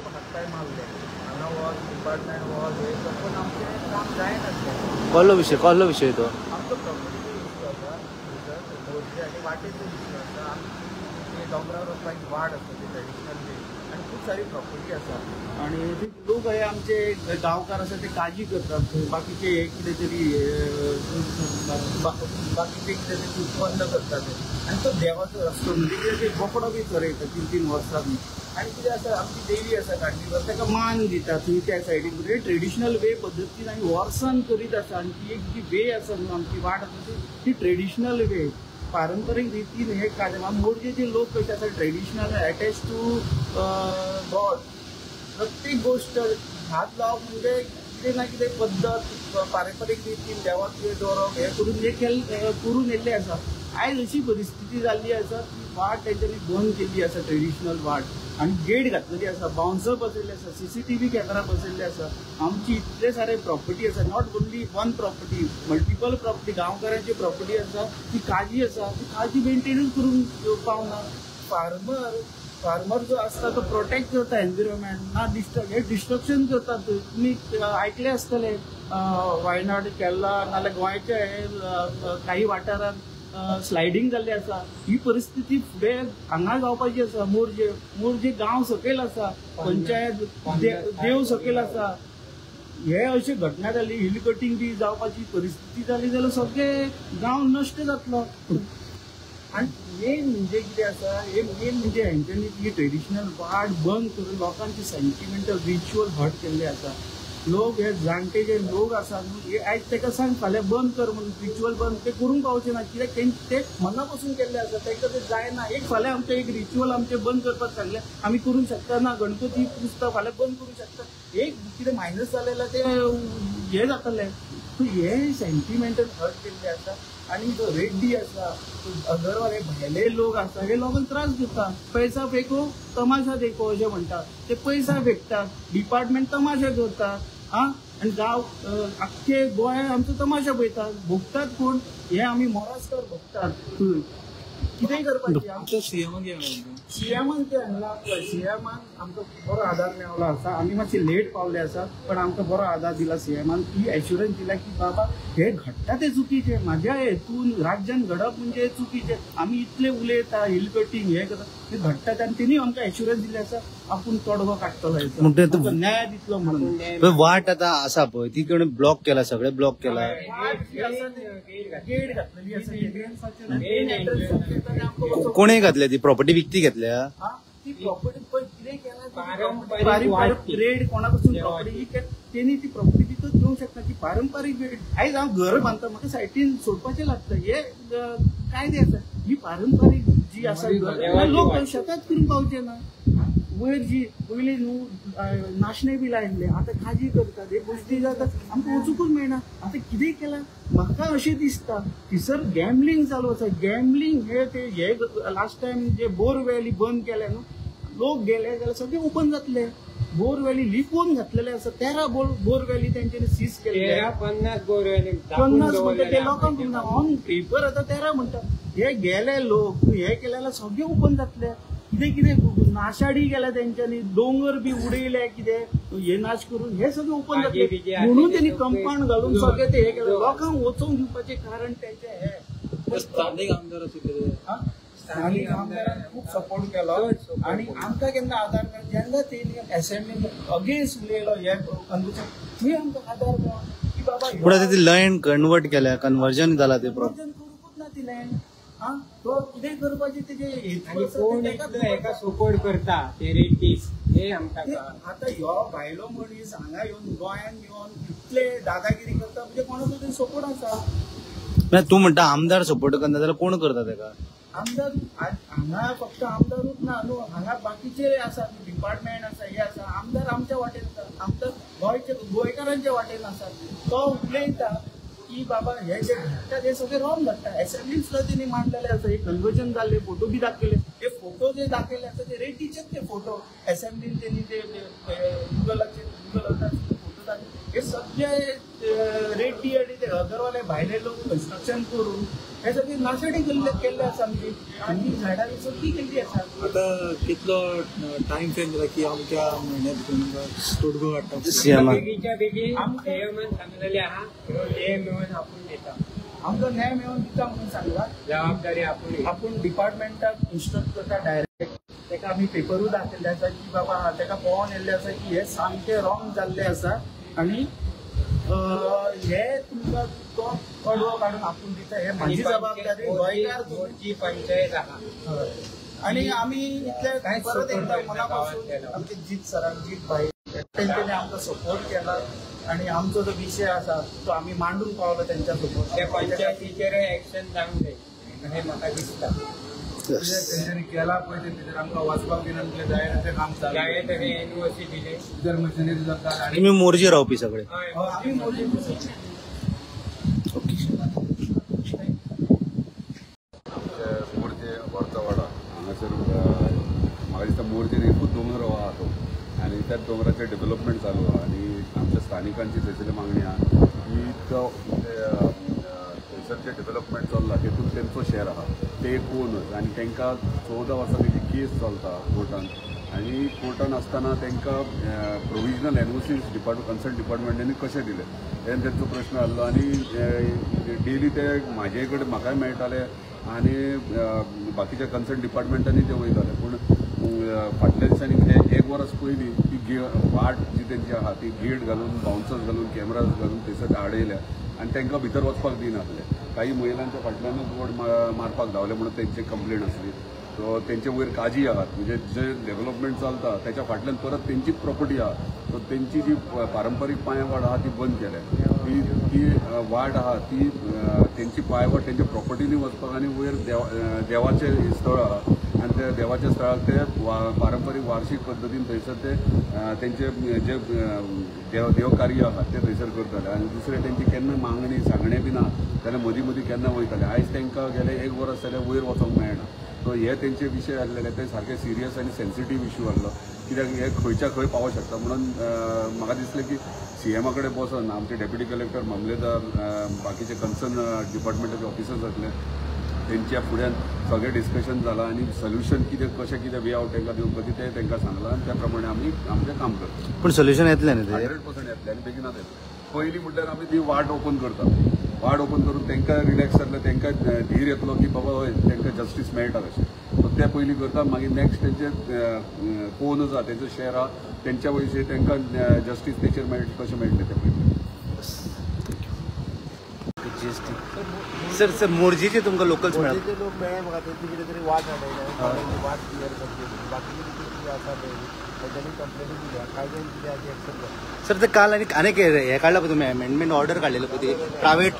हातपाय मारले हांगा वच डिपार्टमेंट वच हे पण आमचें काम जायनासलें. कसलो विशय, कसलो विशय तो? आमचो प्रॉपर्टीचो इश्यू आसा थंयसर मोरजे आनी वाटेचो इश्यू आसा. आमी दोंगरार वचपाक वाट आसा ती ट्रेडिशनल वे आनी खूब सारी प्रॉपर्टी आसा आणि ते लोक हे आमचे गांवकार आसा ते काळजी करतात. बाकीचे हे कितें तरी बाकीचे कितें तरी उत्पन्न करतात आनी तो देवाचो रस्तो म्हणजे कितें ते बोकडो बी चरयता 3-3 वर्सां आनी कितें आसा आमची देवी आसा काडणीवर ताका मान दिता थंय त्या सायडीन. म्हणजे ट्रेडिशनल वे पद्दतीन आनी वर्सान करीत आसा आनी ती एक जी वे आसा न्हू आमची वाट आसा ती ट्रेडिशनल वे पारंपरीक रितीन हे कार्य. मोरजेचे लोक कशे आसा ट्रेडिशनल अटॅच टू गॉड. प्रत्येक गोष्ट हात लावप म्हणजे कितें ना कितें पद्दत पारंपरीक रितीन देवाक कितें दवरप हें करून हे खेळ करून येयल्ले आसा. आयज अशी परिस्थिती जाल्ली आसा की वाट तेंच्यांनी बंद केल्ली आसा ट्रेडिशनल वाट आनी गेट घातलेली आसा, बाउन्सर बसयल्ले आसा, CCTV camera बसयल्ले आसा. आमची इतले सारे प्रॉपर्टी आसा, not only one property, multiple property गांवकारांची property आसा, ती काजी आसा, ती काजी मेंटेनूच करूंक पावना. फार्मर जो आसता तो प्रोटेक्ट करता एनविरोमेंट ना डिस्ट्रक्ट, हे डिस्ट्रक्शन करतात. तुमी आयकले आसतले वायनाड केरला नाल्यार गोंयच्या हे काही वाठारांत स्लायडींग जाल्ली आसा. ही परिस्थिती फुडें हांगा जावपाची आसा. मोरजे मोरजे गांव सकयल आसा, पंचायत देव सकयल आसा. हे अशी घटना जाली, हिल कटींग बी जावपाची परिस्थिती जाली जाल्यार सगळे गांव नश्ट जातलो. आनी मेन म्हणजे कितें आसा, हे मेन म्हणजे हेंच्यांनी ती ट्रेडिशनल वाट बंद करून लोकांची सेंटिमेंटल रिच्युअल हर्ट केल्ले आसा. लोक हे जाणटे जे लोक आसा न्हू हे आयज ताका सांग फाल्यां बंद कर म्हणून रिच्युअल बंद ते करूंक पावचे ना कित्याक ते मना पसून केल्ले आसा, तांकां ते जायना. एक फाल्यां आमचें एक रिच्युअल आमचें बंद करपाक सांगलें आमी करूंक शकता ना, गणपती पुजता फाल्यां बंद करूंक शकता, एक कितें मायनस जालें जाल्यार तें हें जातलें. सो हे सेंटिमेंटल हर्ट केल्ले आसा. आनी जो रेड्डी आसा, अगरवाल हे भायले लोक आसा, हे लोकांक त्रास दिता. पैसा फेको तमाशा देखो अशें म्हणटात, ते पैसा फेकतात, डिपार्टमेंट तमाशा करता. आं आनी गांव आख्खे गोंय आमचो तमाशा पळयतात, भोगतात कोण हे आमी मोरासकर भोगतात. कितेंय करपाचें आमचो सीएमाक सीएमान ते हांगला सीएमान आमकां बरो आदार मेवलो आसा. आमी मातशे लेट पावले आसा पण आमकां बरो आदार दिला सीएमान. ती एश्युरन्स दिला की बाबा हे घडटा ते चुकीचें, म्हाज्या हेतून राज्यान घडप म्हणजे चुकीचें. आमी इतले उलयता हिल कटींग हे करता ते घडटा आनी तेणी आमकां एश्युरन्स दिले आसा आपूण तोडगो काडटलो हेचो, न्याय दितलो म्हणून. वाट आतां आसा पळय ती कोणी ब्लॉक केला, सगळे ब्लॉक केला, गेट घातलेली आसा. कोणे घातल्या ती प्रॉपर्टी विकती घेतल्या ती प्रॉपर्टी पळय कितें केला रेड कोणा पासून प्रॉपर्टी तेणी ती प्रॉपर्टी विकत घेवंक शकता. ती पारंपारीक वेळ आयज हांव घर बांदता म्हाका सायटीन सोडपाचें लागता, हे कायदे आसा. ही पारंपारीक जी आसा लोक शेतात करूंक पावचे ना. वयर जी पयलीं न्हू नाशणे बी लायिल्ले आतां काजी करतात, हे गोश्टी जातात आमकां वचूंकूच मेळना. आतां कितें केलां म्हाका अशें दिसता थंयसर गॅमलींग चालू आसा. गॅमलींग हे ते हे लास्ट टायम जे बोरवेली बंद केले न्हू, लोक गेले जाल्यार सगळे ओपन जातले. बोरवेली लिपोवन घातलेले आसा, 13 बोरवेली तेंच्यांनी सीज केले, 50 बोरवेली 50 म्हणटा ते लोकांक ऑन पेपर आतां 13 म्हणटा. हे गेले लोक हे केले जाल्यार सगळे ओपन जातले. कितें कितें नाशाडी केल्या तेंच्यांनी, दोंगर बी उडयले कितें हे नाश करून हे सगळे ओपन जातले म्हणून तेणी कंपाउंड घालून सगळे ते हे केले. लोकांक वचोंक दिवपाचें कारण तेंचें हे. स्थानीक आमदार स्थानीक आमदारान खूब सपोर्ट केलो आनी आमकां केन्ना आदार मेळ्ळो जेन्ना तेणी एसेंब्लीन अगेन्स्ट उलयलो हे थंय आमकां आदार मेळ्ळो की बाबा. पूण आतां ती लँड कन्वर्ट केल्या, कन्वर्जन जाला ते कन्वर्जन करूंकूच ना ती लँड. आं तो कितें करपाचें तेजे कोण हेका सपोर्ट करता ते रेड्डीस हे आमकां. आतां ह्यो भायलो मनीस हांगा येवन गोंयांत येवन इतले दादागिरी करता म्हणजे कोणाचो तरी सपोर्ट आसा. तूं म्हणटा आमदार सपोर्ट करना जाल्यार कोण करता तेका? आमदार हांगा फक्त आमदारूच ना न्हू, हांगा बाकीचे आसा, डिपार्टमेंट आसा, हे आसा. आमदार आमच्या वाटेन आसा, आमदार गोंयचे गोंयकारांच्या वाटेन आसा. तो उलयता की बाबा हे जे घडटा ते सगळे रॉंग घडटा. एसेंब्लीन सुद्दां तेणी मांडलेले आसा, हे कन्वर्जन जाल्ले फोटो बी दाखयले, हे फोटो जे दाखयले आसा ते रेड्डीचेच ते फोटो एसेंब्लीन तेणी ते गुगलाचेर गुगल फोटो आसता. हे सगळे रेड्डी आनी ते अगरवाले भायले लोक कन्स्ट्रक्शन करून हे सगळी नाशडी केल्ले आसा आमची आनी झाडां बी सगळी केल्ली आसा. आता कितलो टायम फ्रेम दिला की अमक्या म्हयन्या भितर तोडगो काडटा? सीएमान बेगीच्या बेगीन सीएमान सांगलेले आहा, न्याय मेळोवन आपूण दिता, आमकां न्याय मेळोवन दिता म्हणून सांगला. जबाबदारी आपूण आपूण डिपार्टमेंटाक इन्स्ट्रक्ट करता डायरेक्ट. ताका आमी पेपरूय दाखयल्ले आसा की बाबा ताका पळोवन येयल्ले आसा की हे सामकें रॉंग जाल्लें आसा आनी हे तुमकां तो कडवो काडून आपूण दिता, हे म्हाजी जबाबदारी. गोंयकार मोरजी पंचायत आहा आनी आमी इतले परत एकदा मनापासून आमचे जीत सरांक, जीत भाई तेंच्यांनी आमकां सपोर्ट केला आनी आमचो जो विशय आसा तो आमी मांडून पावलो तेंच्या समोर. त्या पंचायतीचेर एक्शन जावंक जाय अशें म्हाका दिसता. तेंच्यांनी केला पळय ते भितर आमकां वचपाक दिना, जाय तशें काम चालू, जाय तशें एनओसी दिले, भितर मशिनरी जाता. तुमी मोरजी रावपी सगळे? आमी मोरजी. ओके. आमचे मोरजे वरचावाडा हांगासर म्हाका दिसता मोरजेन एकूच दोंगर आहा तो आनी त्या दोंगराचें डेव्हलपमेंट चालू आहा आनी आमच्या स्थानिकांची थंयसरली मागणी आहा की तो थंयसर जें डेव्हलपमेंट चल्लां तेतून तेंचो शेर आहा, ते कोणच आनी तांकां 14 वर्सां तेजी केस चलता कोर्टान आनी कोर्टान आसतना तांकां प्रोविजनल एनओसी कन्सर्न डिपार्टमेंटांनी कशें दिलें हें तेंचो प्रश्न आहलो. आनी डेली ते म्हाजे कडेन म्हाकाय मेळटाले आनी बाकीच्या कन्सर्न डिपार्टमेंटांनी ते वयताले. पूण फाटल्या दिसांनी म्हणजे एक वर्स पयलीं ती वाट जी तेंची आहा ती गेट घालून, बाउन्सर्स घालून, कॅमेराज घालून थंयसर आडयल्या आनी तांकां भितर वचपाक दिनासले. काही महिलांच्या फाटल्यानूच बोर्ड मारपाक धांवले म्हणून तेंची कंप्लेन आसली. सो तेंचे वयर काजी आहात, म्हणजे जे डेव्हलपमेंट चलता त्याच्या फाटल्यान परत तेंचीच प्रॉपर्टी आहा. सो तेंची जी पारंपारीक पांयवाट आहा ती बंद केल्या. ती ती वाट आहा ती तेंची पांयवाट तेंच्या प्रॉपर्टीनी वचपाक आनी वयर देवाचें स्थळ आहा आनी त्या देवाच्या स्थळाक ते पारंपारीक वार्षीक पद्दतीन थंयसर ते तेंचे जे देवकार्य आहा ते थंयसर करताले. आनी दुसरें तेंची केन्ना मागणी सांगणें बी ना जाल्यार मदीं मदीं केन्ना वयताले. आयज तांकां गेले एक वर्स जाल्यार वयर वचोंक मेळना. सो हे तेंचे विशय आसलेले ते सारके सिरियस आनी सेन्सिटीव इश्यू आहलो, कित्याक हे खंयच्या खंय पावोंक शकता. म्हणून म्हाका दिसलें की सीएमा कडेन बसोन आमचे डेप्युटी कलेक्टर, मामलेदार, बाकीचे कन्सर्न डिपार्टमेंटाचे ऑफिसर्स आसले तेंच्या फुड्यान सगळें डिस्कशन जालां आनी सोल्युशन कितें कशें कितें वे आवट तांकां दिवपाचें तें तांकां सांगलां आनी त्या प्रमाणे आमी आमचें काम करता. पूण सोल्युशन येतलें न्ही? 100% येतलें आनी बेगिनात येतलें. पयलीं म्हटल्यार आमी ती वाट ओपन करता, वाट ओपन करून तांकां रिलॅक्स जातलें, तांकां धीर येतलो की बाबा हय तांकां जस्टीस मेळटा कशें. सो ते पयलीं करता. मागीर नेक्स्ट तेंचे कोण आसा तेंचो शेर आहा तेंच्या वयशे तांकां जस्टीस तेचेर मेळटलें कशें मेळटलें तें पयलीं. जीएसटी सर, सर मोरजीचे तुमकां लोकल्स मेळ्ळे? मोरजेचे लोक मेळ्ळे म्हाका, तेंची कितें तरी वाट हाडयल्या, वाट क्लियर करची, बाकीचे कितें आसा पळय तेंच्यांनी कंप्लेनी दिल्या, कांय जाण कितें आसा एक्सेप्ट जाता. सर ते काल आनी आनीक हें काडला पळय तुमी अमेंडमेंट ऑर्डर काडलेलो पळय ती प्रायवेट